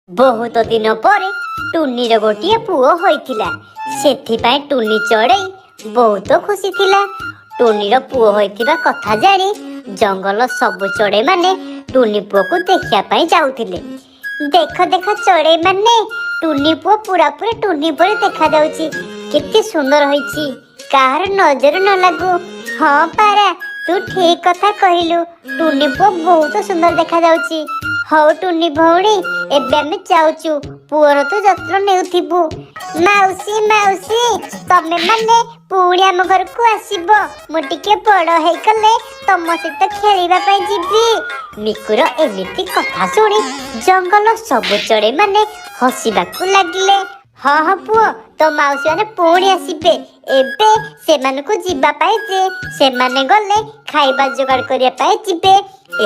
ବହୁତ ଦିନ ପରେ ଟୁନିର ଗୋଟିଏ ପୁଅ ହୋଇଥିଲା। ସେଥିପାଇଁ ଟୁନି ଚଢ଼େଇ ବହୁତ ଖୁସି ଥିଲା। ଟୁନିର ପୁଅ ହୋଇଥିବା କଥା ଜାଣି ଜଙ୍ଗଲ ସବୁ ଚଢ଼େଇମାନେ ଟୁନି ପୁଅକୁ ଦେଖିବା ପାଇଁ ଯାଉଥିଲେ। ଦେଖ ଦେଖ ଚଢ଼େଇମାନେ, ଟୁନି ପୁଅ ପୁରାପୁରି ଟୁନି ପରି ଦେଖାଯାଉଛି। କେତେ ସୁନ୍ଦର ହେଇଛି, କାହାର ନଜର ନ ଲାଗୁ। ହଁ ପାରା, ତୁ ଠିକ କଥା କହିଲୁ, ଟୁନି ପୁଅ ବହୁତ ସୁନ୍ଦର ଦେଖାଯାଉଛି। ହଉ ଟୁନି ଭଉଣୀ, ଏବେ ଆମେ ଯାଉଛୁ, ପୁଅର ତୁ ଯତ୍ନ ନେଉଥିବୁ। ମାଉସୀ ମାଉସୀ, ତମେ ମାନେ ପୁଣି ଆମ ଘରକୁ ଆସିବ। ମୁଁ ଟିକେ ବଡ଼ ହେଇଗଲେ ତମ ସହିତ ଖେଳିବା ପାଇଁ ଯିବି। ମିକୁର ଏମିତି କଥା ଶୁଣି ଜଙ୍ଗଲ ସବୁ ଚଢ଼େଇ ମାନେ ହସିବାକୁ ଲାଗିଲେ। ହଁ ହଁ ପୁଅ, ତୋ ମାଉସୀ ମାନେ ପୁଣି ଆସିବେ। ଏବେ ସେମାନଙ୍କୁ ଯିବା ପାଇଁ ଯେ ସେମାନେ ଗଲେ ଖାଇବା ଯୋଗାଡ଼ କରିବା ପାଇଁ ଯିବେ।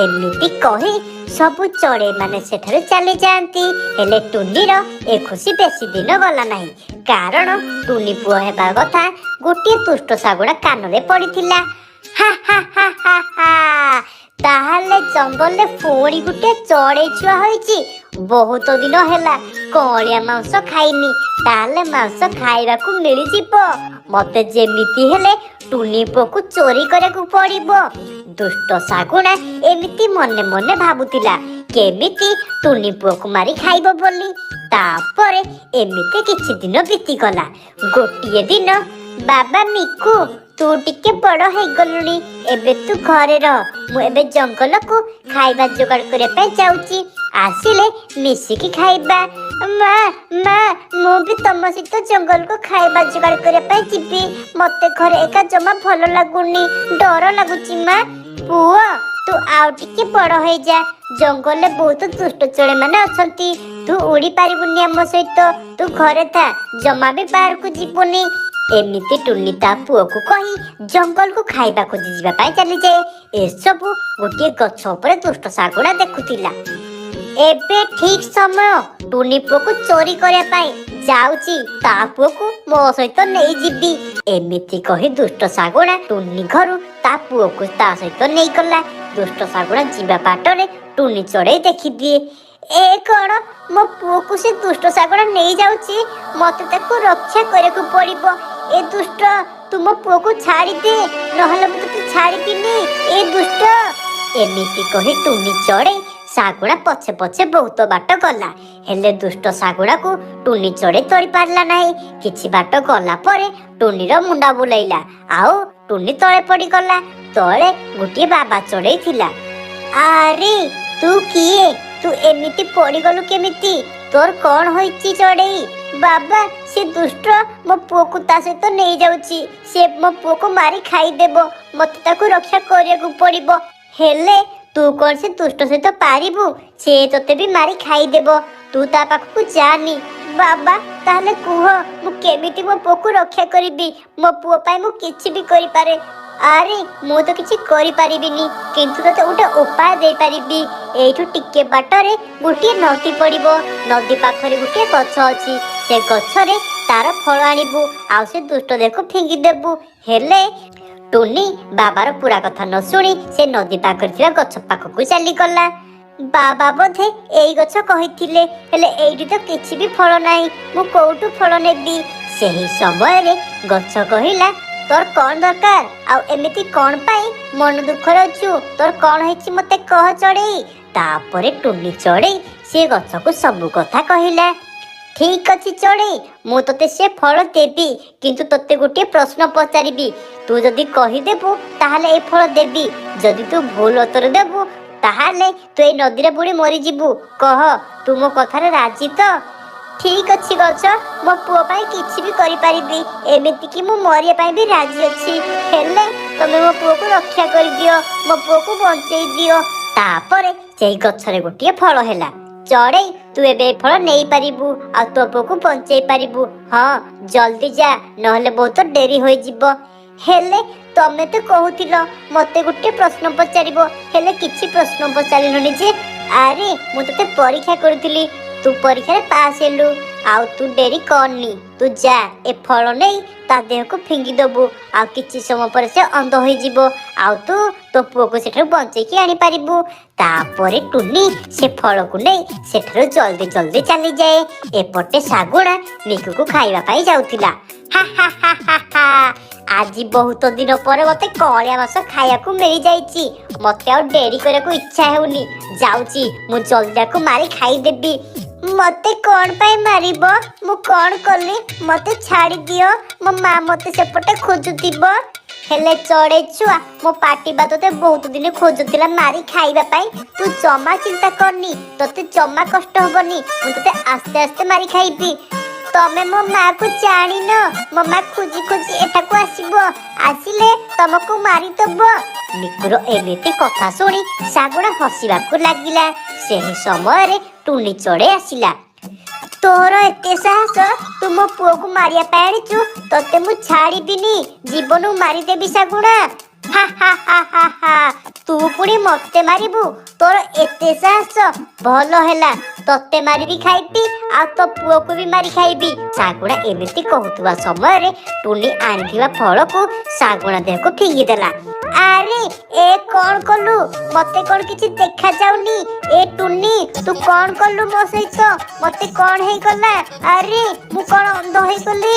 ଏମିତି କହି ସବୁ ଚଢ଼େଇ ମାନେ ସେଠାରୁ ଚାଲି ଯାଆନ୍ତି। ହେଲେ ଟୁନିର ଏ ଖୁସି ବେଶୀ ଦିନ ଗଲା ନାହିଁ, କାରଣ ଟୁନି ପୁଅ ହେବା କଥା ଗୋଟିଏ ଦୁଷ୍ଟ ଶାଗୁଣା କାନରେ ପଡ଼ିଥିଲା। ହା ହା ହା ହା ହା, ତାହେଲେ ଜଙ୍ଗଲରେ ପୁଣି ଗୋଟେ ଚଢ଼େଇ ଛୁଆ ହୋଇଛି। ବହୁତ ଦିନ ହେଲା କଅଁଳିଆ ମାଂସ ଖାଇନି, ତାହେଲେ ମାଂସ ଖାଇବାକୁ ମିଳିଯିବ। ମତେ ଯେମିତି ହେଲେ ଟୁନି ପୁଅକୁ ଚୋରି କରିବାକୁ ପଡ଼ିବ। ଦୁଷ୍ଟ ଶାଗୁଣା ଏମିତି ମନେ ମନେ ଭାବୁଥିଲା କେମିତି ଟୁନି ପୁଅକୁ ମାରି ଖାଇବ ବୋଲି। ତାପରେ ଏମିତି କିଛି ଦିନ ବିତିଗଲା। ଗୋଟିଏ ଦିନ, ବାବା ମିକୁ, ତୁ ଟିକେ ବଡ଼ ହେଇଗଲୁଣି, ଏବେ ତୁ ଘରେ ରହ। ମୁଁ ଏବେ ଜଙ୍ଗଲକୁ ଖାଇବା ଯୋଗାଡ଼ କରିବା ପାଇଁ ଯାଉଛି, ଆସିଲେ ମିଶିକି ଖାଇବା। ମା ମା, ମୁଁ ବି ତମ ସହିତ ଜଙ୍ଗଲକୁ ଖାଇବା ଯୋଗାଡ଼ କରିବା ପାଇଁ ଯିବି। ମତେ ଘରେ ଏକା ଜମା ଭଲ ଲାଗୁନି, ଡର ଲାଗୁଛି ମା। ପୁଅ, ତୁ ଆଉ ଟିକେ ବଡ଼ ହେଇଯା। ଜଙ୍ଗଲରେ ବହୁତ ଦୁଷ୍ଟ ଚଢ଼େଇ ମାନେ ଅଛନ୍ତି, ତୁ ଉଡ଼ି ପାରିବୁନି ଆମ ସହିତ। ତୁ ଘରେ ଥା, ଜମା ବି ବାହାରକୁ ଯିବୁନି। ଏମିତି ଟୁନି ତା ପୁଅକୁ କହି ଜଙ୍ଗଲକୁ ଖାଇବା ଖୋଜି ଯିବା ପାଇଁ ଚାଲିଯାଏ। ଏସବୁ ଗୋଟିଏ ଗଛ ଉପରେ ଦୁଷ୍ଟ ଶାଗୁଣା ଦେଖୁଥିଲା। ଏବେ ଠିକ ସମୟ ଟୁନି ପୁଅକୁ ଚୋରି କରିବା ପାଇଁ ଯାଉଛି, ତା ପୁଅକୁ ମୋ ସହିତ ନେଇଯିବି। ଏମିତି କହି ଦୁଷ୍ଟ ଶାଗୁଣା ଟୁନି ଘରୁ ତା ପୁଅକୁ ତା ସହିତ ନେଇଗଲା। ଦୁଷ୍ଟ ଶାଗୁଣା ଯିବା ବାଟରେ ଟୁନି ଚଢ଼େଇ ଦେଖିଦିଏ। ଏ କଣ, ମୋ ପୁଅକୁ ସେ ଦୁଷ୍ଟ ଶାଗୁଣା ନେଇଯାଉଛି। ମତେ ତାକୁ ରକ୍ଷା କରିବାକୁ ପଡ଼ିବ। ଏ ଦୁଷ୍ଟ, ତୁ ମୋ ପୁଅକୁ ଛାଡ଼ିଦେ, ନହେଲେ ମୁଁ ତତେ ଛାଡ଼ିବିନି। ଏ ଦୁଷ୍ଟ। ଏମିତି କହି ଟୁନି ଚଢ଼େଇ ଶାଗୁଣା ପଛେ ପଛେ ବହୁତ ବାଟ ଗଲା। ହେଲେ ଦୁଷ୍ଟ ଶାଗୁଣାକୁ ଟୁନି ଚଢ଼େଇ ତଡ଼ି ପାରିଲା ନାହିଁ। କିଛି ବାଟ ଗଲା ପରେ ଟୁନିର ମୁଣ୍ଡ ବୁଲେଇଲା ଆଉ ଟୁନି ତଳେ ପଡ଼ିଗଲା। ତଳେ ଗୋଟିଏ ବାବା ଚଢ଼େଇ ଥିଲା। ଆରେ, ତୁ କିଏ? ତୁ ଏମିତି ପଡ଼ିଗଲୁ କେମିତି? ତୋର କଣ ହୋଇଛି ଚଢ଼େଇ? ବାବା, ସେ ଦୁଷ୍ଟ ମୋ ପୁଅକୁ ତା ସହିତ ନେଇଯାଉଛି। ସେ ମୋ ପୁଅକୁ ମାରି ଖାଇଦେବ। ମତେ ତାକୁ ରକ୍ଷା କରିବାକୁ ପଡ଼ିବ। ହେଲେ ତୁ କଣ ସେ ଦୁଷ୍ଟ ସହିତ ପାରିବୁ? ସେ ତୋତେ ବି ମାରି ଖାଇଦେବ। ତୁ ତା ପାଖକୁ ଯାନି। ବାବା, ତାହେଲେ କୁହ, ମୁଁ କେମିତି ମୋ ପୁଅକୁ ରକ୍ଷା କରିବି? ମୋ ପୁଅ ପାଇଁ ମୁଁ କିଛି ବି କରିପାରେ। ଆରେ, ମୁଁ ତ କିଛି କରିପାରିବିନି, କିନ୍ତୁ ତୋତେ ଗୋଟେ ଉପାୟ ଦେଇପାରିବି। ଏଇଠୁ ଟିକେ ବାଟରେ ଗୋଟିଏ ନଦୀ ପଡ଼ିବ। ନଦୀ ପାଖରେ ଗୋଟିଏ ଗଛ ଅଛି। ସେ ଗଛରେ ତାର ଫଳ ଆଣିବୁ ଆଉ ସେ ଦୁଷ୍ଟ ଦେହକୁ ଫିଙ୍ଗି ଦେବୁ। ହେଲେ ଟୁନି ବାବାର ପୁରା କଥା ନ ଶୁଣି ସେ ନଦୀ ପାଖରେ ଥିବା ଗଛ ପାଖକୁ ଚାଲିଗଲା। ବାବା ବୋଧେ ଏଇ ଗଛ କହିଥିଲେ, ହେଲେ ଏଇଠି ତ କିଛି ବି ଫଳ ନାହିଁ, ମୁଁ କୋଉଠୁ ଫଳ ନେବି? ସେହି ସମୟରେ ଗଛ କହିଲା, ତୋର କଣ ଦରକାର ଆଉ ଏମିତି କଣ ପାଇଁ ମନ ଦୁଃଖରେ ଅଛୁ? ତୋର କଣ ହେଇଛି ମତେ କହ ଚଢ଼େଇ। ତାପରେ ଟୁନି ଚଢ଼େଇ ସେ ଗଛକୁ ସବୁ କଥା କହିଲା। ଠିକ ଅଛି ଚଢ଼େଇ, ମୁଁ ତୋତେ ସେ ଫଳ ଦେବି, କିନ୍ତୁ ତୋତେ ଗୋଟିଏ ପ୍ରଶ୍ନ ପଚାରିବି। ତୁ ଯଦି କହିଦେବୁ ତାହେଲେ ଏ ଫଳ ଦେବି। ଯଦି ତୁ ଭୁଲ ଉତ୍ତର ଦେବୁ ତାହେଲେ ତୁ ଏଇ ନଦୀରେ ବୁଡ଼ି ମରିଯିବୁ। କହ, ତୁ ମୋ କଥାରେ ରାଜି ତ? ଠିକ ଅଛି ଗଛ, ମୋ ପୁଅ ପାଇଁ କିଛି ବି କରିପାରିବି, ଏମିତିକି ମୁଁ ମରିବା ପାଇଁ ବି ରାଜି ଅଛି। ହେଲେ ତମେ ମୋ ପୁଅକୁ ରକ୍ଷା କରିଦିଅ, ମୋ ପୁଅକୁ ବଞ୍ଚେଇ ଦିଅ। ତାପରେ ସେଇ ଗଛରେ ଗୋଟିଏ ଫଳ ହେଲା। ଚଢ଼େଇ, ତୁ ଏବେ ଏ ଫଳ ନେଇପାରିବୁ ଆଉ ତୋ ପୁଅକୁ ବଞ୍ଚେଇ ପାରିବୁ। ହଁ, ଜଲ୍ଦି ଯା, ନହେଲେ ବହୁତ ଡେରି ହୋଇଯିବ। ହେଲେ ତମେ ତ କହୁଥିଲ ମତେ ଗୋଟିଏ ପ୍ରଶ୍ନ ପଚାରିବ, ହେଲେ କିଛି ପ୍ରଶ୍ନ ପଚାରିଲନି ଯେ। ଆରେ, ମୁଁ ତତେ ପରୀକ୍ଷା କରୁଥିଲି, ତୁ ପରୀକ୍ଷାରେ ପାସ୍ ହେଲୁ। ଆଉ ତୁ ଡେରି କରନି, ତୁ ଯା, ଏ ଫଳ ନେଇ ତା ଦେହକୁ ଫିଙ୍ଗି ଦବୁ, ଆଉ କିଛି ସମୟ ପରେ ସେ ଅନ୍ଧ ହେଇଯିବ, ଆଉ ତୁ ତୋ ପୁଅକୁ ସେଠାରୁ ବଞ୍ଚେଇକି ଆଣିପାରିବୁ। ତାପରେ ଟୁନି ସେ ଫଳକୁ ନେଇ ସେଠାରୁ ଜଲ୍ଦି ଜଲ୍ଦି ଚାଲିଯାଏ। ଏପଟେ ଶାଗୁଣା ନିକୁକୁ ଖାଇବା ପାଇଁ ଯାଉଥିଲା। ହା ହା ହା ହା ହା, ଆଜି ବହୁତ ଦିନ ପରେ ମତେ କଅଁଳିଆ ମାଛ ଖାଇବାକୁ ମିଳିଯାଇଛି। ମତେ ଆଉ ଡେରି କରିବାକୁ ଇଚ୍ଛା ହେଉନି। ଯାଉଛି, ମୁଁ ଜଲ୍ଦି ତାକୁ ମାରି ଖାଇଦେବି। ମତେ କଣ ପାଇଁ ମାରିବ? ମୁଁ କଣ କଲି? ମତେ ଛାଡ଼ି ଦିଅ, ମୋ ମା ମତେ ସେପଟେ ଖୋଜୁଥିବ। ହେଲେ ଚଢ଼େଇ ଛୁଆ, ମୋ ପାଟି ବା ତୋତେ ବହୁତ ଦିନ ଖୋଜୁଥିଲା ମାରି ଖାଇବା ପାଇଁ। ତୁ ଜମା ଚିନ୍ତା କରନି, ତୋତେ ଜମା କଷ୍ଟ ହବନି, ମୁଁ ତୋତେ ଆସ୍ତେ ଆସ୍ତେ ମାରି ଖାଇବି। ତମେ ମୋ ମାକୁ ଜାଣିନ, ମୋ ମା ଖୋଜି ଖୋଜି ଏଠାକୁ ଆସିବ, ଆସିଲେ ତମକୁ ମାରିଦବ। ନିକୁର ଏମିତି କଥା ଶୁଣି ଶାଗୁଣା ହସିବାକୁ ଲାଗିଲା। ସେହି ସମୟରେ ଟୁନି ଚଢ଼େଇ ଆସିଲା। ତୋର ଏତେ ସାହସ, ତୁ ମୋ ପୁଅକୁ ମାରିବା ପାଇଁ ଆଣିଛୁ? ତୋତେ ମୁଁ ଛାଡ଼ିବିନି, ଜୀବନରୁ ମାରିଦେବି ଶାଗୁଣା। ହା ହା ହା ହା ହା, ତୁ ପୁଣି ମତେ ମାରିବୁ? ତୋର ଏତେ ସାହସ? ଭଲ ହେଲା, ତତେ ମାରିବି ଖାଇବି, ଆଉ ତୋ ପୁଅକୁ ବି ମାରି ଖାଇବି। ଶାଗୁଣା ଏମିତି କହୁଥିବା ସମୟରେ ଟୁନି ଆଣିଥିବା ଫଳକୁ ଶାଗୁଣା ଦେହକୁ ଫିଙ୍ଗିଦେଲା। ଆରେ, ଏ କଣ କଲୁ? ମତେ କଣ କିଛି ଦେଖା ଯାଉନି? ଏ ଟୁନି, ତୁ କଣ କଲୁ ମୋ ସହିତ? ମତେ କଣ ହେଇଗଲା? ଆରେ, ମୁଁ କଣ ଅନ୍ଧ ହେଇଗଲି?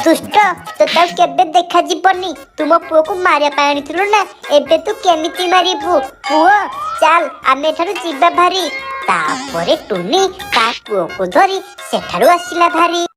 ଦୁଷ୍ଟ, ତୋତେ ଆଉ କେବେ ଦେଖାଯିବନି। ତୁ ମୋ ପୁଅକୁ ମାରିବା ପାଇଁ ଆଣିଥିଲୁ ନା? ଏବେ ତୁ କେମିତି ମାରିବୁ? ପୁଅ, ଚାଲ, ଆମେ ଏଠାରୁ ଯିବା ଭାରି। ତାପରେ ଟୁନି ତା ପୁଅକୁ ଧରି ସେଠାରୁ ଆସିଲା ଭାରି।